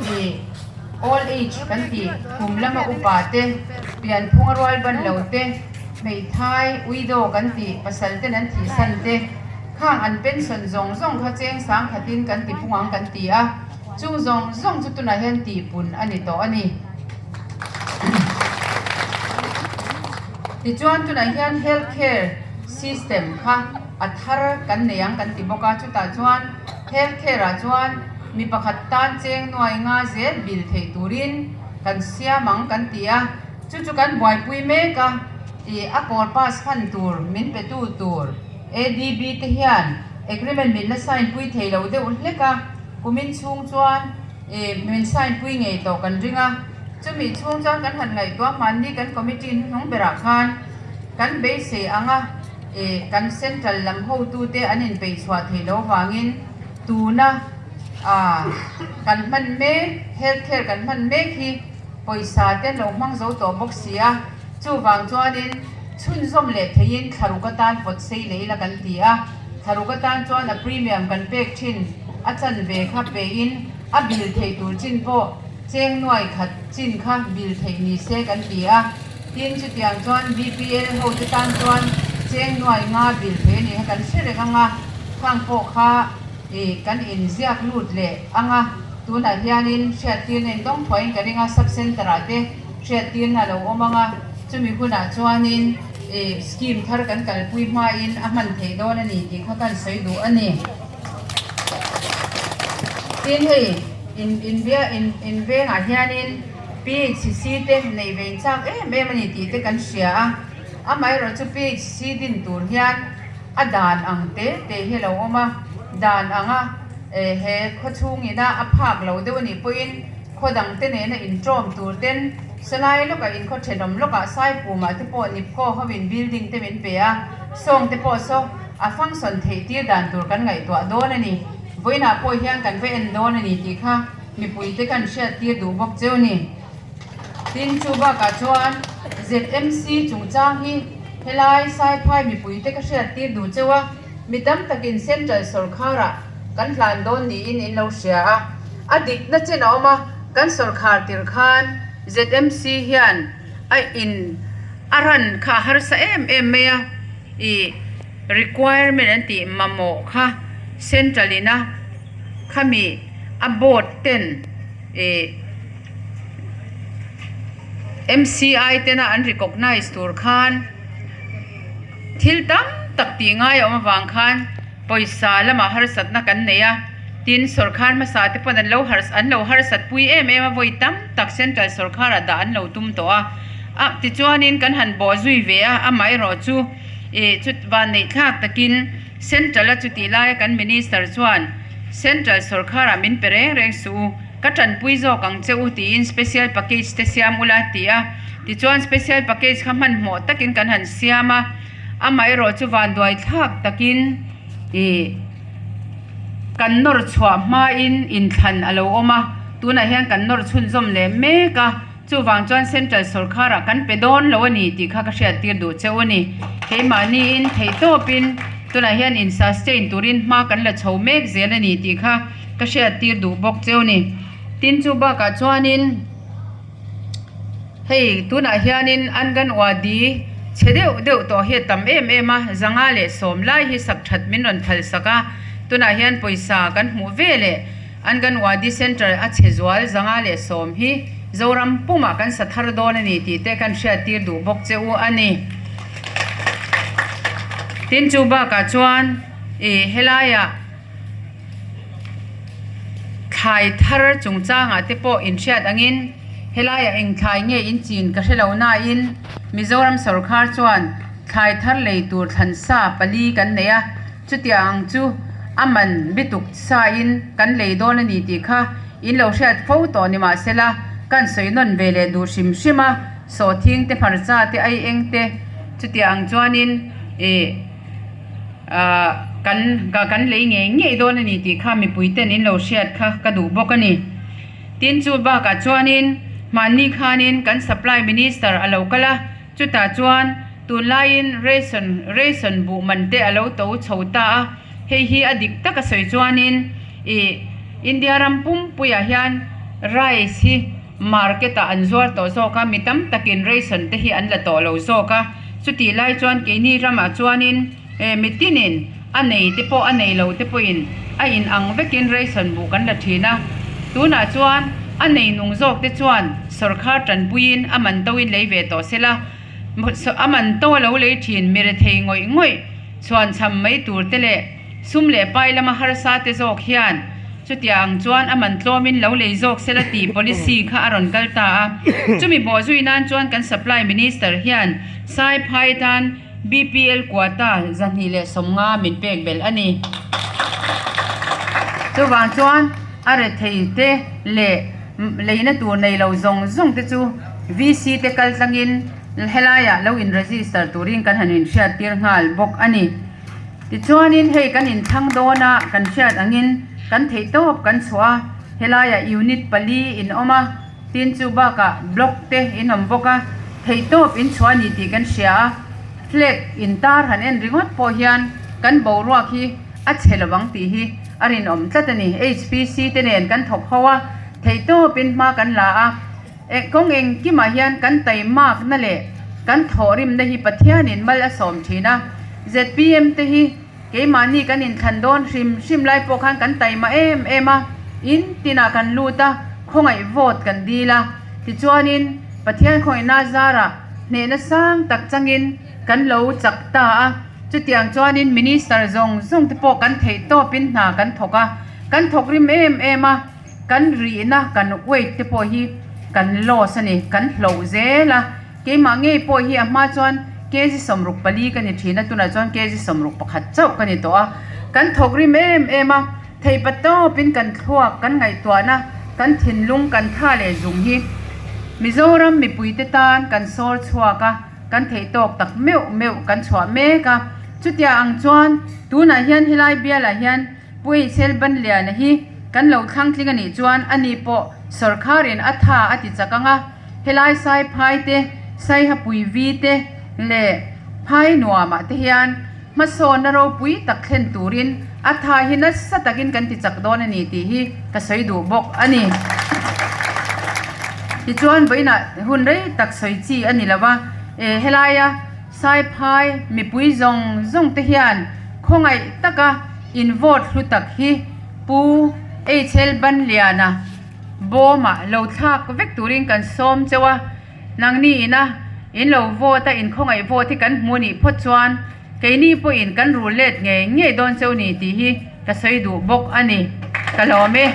Ih, old age kan tih kum lama upa te, pianphunga rual ban lo te, hmeithai, widow kan tih pasal ten an thihsan te, khang an pension zawng zawng kha cheng sang khatin kan ti pung ang kan ti a, chung zawng zawng chu tunah hian tihpun a ni tawh a ni. Tichuan tunah hian health care system kha a thar kan nei ang kan ti bawk a, chutah chuan health care ah chuan mi pakhat tan cheng nuai nga zel bil theih turin kan siam ang kan ti a, chu chu kan buaipui mek a, ih a kawl pass hman tur min pe tu tur ADB te hian agreement min la sign pui thei lo deuh hlek a, kumin chhung chuan ih min sign pui ngei tawh kan ring a, chumi chhung chuan kan han ngaihtuah hmanni kan committee hnuhnung berah khan kan beisei ang a. Ih kan central lam hotute an inpeih chhuah theih loh vangin tuna ah kan hman mek health care kan hman mek hi pawisa te an lo hmang zo tawh bawk si a, chuvang chuanin chhunzawm leh theihin thlaruk atan pawt sei leh ila kan ti a, thlaruk atan chuan a premium kan pek thin a chanve kha pein a bill theih tur chin pawh cheng nuai khat chin kha bill theih ni se kan ti a. Tin, chutiang chuan BPL hote tan chuan cheng nuai nga bil thei a nih kha kan hre reng ang a, khang pawh kha ih kan inziak lut leh ang a, tunah hianin hriattirna in dawng thuaiin ka ring a, sub centre ah te hriattirna a lo awm ang a, chumi hunah chuanin ih scheme thar kan kalpui hmain a hman theih dawn a ni tih kha kan sawi duh a ni. Tin, hei in inbia in invengah hianin. PHC te neih ve inchak em em a ni tih te kan hria a, amaherawhchu PHC din tur hian a dan ang te te hi a lo awm a, dan anga he khaw chhungina a phak lo deuh a nih pawhin khaw dang te nena inṭawm tur ten salai lawkah inkhaw thenawm lawkah Saipumah te pawh Nipco hoin building te min pe a, sawng te pawh saw a function theih tir dan tur kan ngaihtuah dawn a ni, vawiinah pawh hian kan va en dawn a ni tih kha. Mipuite kan hriattir duh bawk cheu ni. Tin, chu bakah chuan ZMC chungchang hi helai Saiphai mipuite ka hriattir duh cheu a, mi tam takin Central sawrkharah kan hlan dawn niin in lo hria a, a dikna chen a awm a, kan sawrkhar tirh khan ZMC hian a in a ran kha a harsa em em mai a, ih requirement an tih mamawh kha Central ina Khami a board ten ih MCI tena an recognise tur khan thil tam tak tih ngai a awm avang khan pawisa lamah harsatna kan nei a, tin sawrkhar hmasa te pawn an lo an lo harsat pui em em a vawi tam tak central sawrkharah dah an lo tum tawh a, ah tichuanin kan han bawh zui ve a amaherawhchu ih chu vanneih thlak takin. Central a chutih laia kan Minister chuan Central sawrkharah min pe reng reng suh u, ka tanpui zawk ang che u tiin Special Package te siam ula a ti a. Tichuan Special Package kha hmanhmawh takin kan han siam a, amaherawh chu vanduai thlak takin ih kan nawr chhuah hmain inthlan a lo awm a, tunah hian kan nawr chhunzawm leh mek a. Chuvang chuan Central sawrkharah kan pe dawn lo a ni tih kha ka hriattir duh cheu a ni. Keimahniin theihtawpin tunah hian in sustain turin hma kan la chho mek zel a ni tih kha ka hriattir duh bawk cheu a ni. Tin chu bakah chuanin hei tunah hianin Anganwadi chhe deuh deuh tawh hi a tam em em a, 510 lai hi sak that min rawn phalsak a, tunah hian pawisa kan hmuh ve leh. Anganwadi Centre a chhe zual 510 hi Zoram pumah kan sa thar dawn a ni tih te kan hriattir duh bawk che u a ni. Tin chu bakah chuan ih helaiah thlai thar chungchangah te pawh inhriat angin helaiah eng thlai nge in chin ka hre lo nain Mizoram sawrkhar chuan thlai thar lei tur thlansa pali kan nei a. Chutiang ang chu a man bituk sain kan lei dawn a ni tih kha in lo hriat fo tawh ni mahsela kan sawi nawn ve leh duh hrim hrim a, sawhthing te hmarcha te ai eng te chutiang ang chuanin ih ah kan kan lei ngei ngei dawn a ni tih kha mipui ten in lo hriat kha ka duh bawk a ni. Tin chu bakah chuanin hmanni khanin kan supply minister a lo kal a. Chutah chuan tunlaiin ration ration buh man te a lo to chho ta a, hei hi a dik taka sawi chuanin ih India ram pumpuiah hian Rice hi market ah an zuar tawh zawk a, mi tam takin ration te hi an la tawh lo zawk a, chutih lai chuan keini ramah chuanin eh mi tinin a nei te pawh a nei lo te pawhin a in ang vekin ration buh kan la thin a, tunah chuan a nei nung zawk te chuan sawrkhar tanpuiin a man to in lei ve tawh sela, a man to a lo lei thin mi rethei ngawih ngawih chhuan cham mai tur te leh sum leh pai lama harsa te zawk hian chutiang ang chuan a man tlawmin lo lei zawk sela tih policy kha a rawn kal ta a. Chumi bawhzui nan chuan kan supply minister hian Saiphai tan BPL quota 250 min pek belh a ni. Chuvang chuan a rethei te leh leina tur nei lo zawng zawng te chu VC te kal tlangin helaiah lo in register turin kan han inhriattir nghal bawk a ni. Tichuanin hei kan inthlang dawn a, kan hriat angin kan theihtawp kan chhuah a, helaiah unit pali in awm a, tin chu bakah block te in awm bawk a, theihtawp in chhuah a ni tih kan hria a, flag in tar han en ringawt pawh hian kan boruak hi a chhe lo ang tih hi a rinawm tlat a ni. HPC te nen kan thawk ho a, theihtawp in hma kan la a. Kawng engkimah hian kan taimakna leh kan thawhrimna hi Pathianin mal a sawm thin a. Zpm te hi keimahni kan inthlan dawn hrim hrim lai pawh khan kan taima em em a, in tinah kan lut a, khawngaih vote kan dil a. Tichuanin Pathian khawngaihna zarah hnehna sang tak changin kan lo chak ta a. Chutiang chuanin Minister zawng zawng te pawh kan theih tawpin hna kan thawk a, kan thawk rim em em a. Kan rihna kan weight te pawh hi kan loss a ni, kan hloh zel a, keimah ngei pawh hi a hma chuan kg 64 ka ni thin a, tunah chuan kg 61 chauh ka ni tawh a, kan thawk rim em em a, theipa tawpin kan thluak, kan ngaihtuahna, kan thinlung, kan tha leh zung hi Mizoram mipuite tan kan sawr chhuak a, kan theih tawk tak meuh meuh kan chhuah mek a, chutia ang chuan tunah hian helai bialah hian Pu Eichel Banliana hi kan lo thlang tling a nih chuan ani pawh sawrkharin a tha a ti chak ang a, helai sai phai te, Saihapui vi te leh phai nuamah te hian hmasawnna ropui tak thlen turin a tha hi nasa takin kan ti chak dawn a ni tih hi ka sawi duh bawk a ni. Tichuan vawiinah hun rei tak sawi chi a ni lo va, helaia Saiphai mipui zawng zawng te hian khawngaih taka in vote hlu tak hi Pu HL Banliana bawmah lo thlak vek turin kan sawm cheu a, nangni ina in lo vote a in khawngaih vote hi kan hmu nih phawt chuan keini pawhin kan rul let ngei ngei dawn cheu ni tih hi ka sawi duh bawk a ni. Ka lawm e.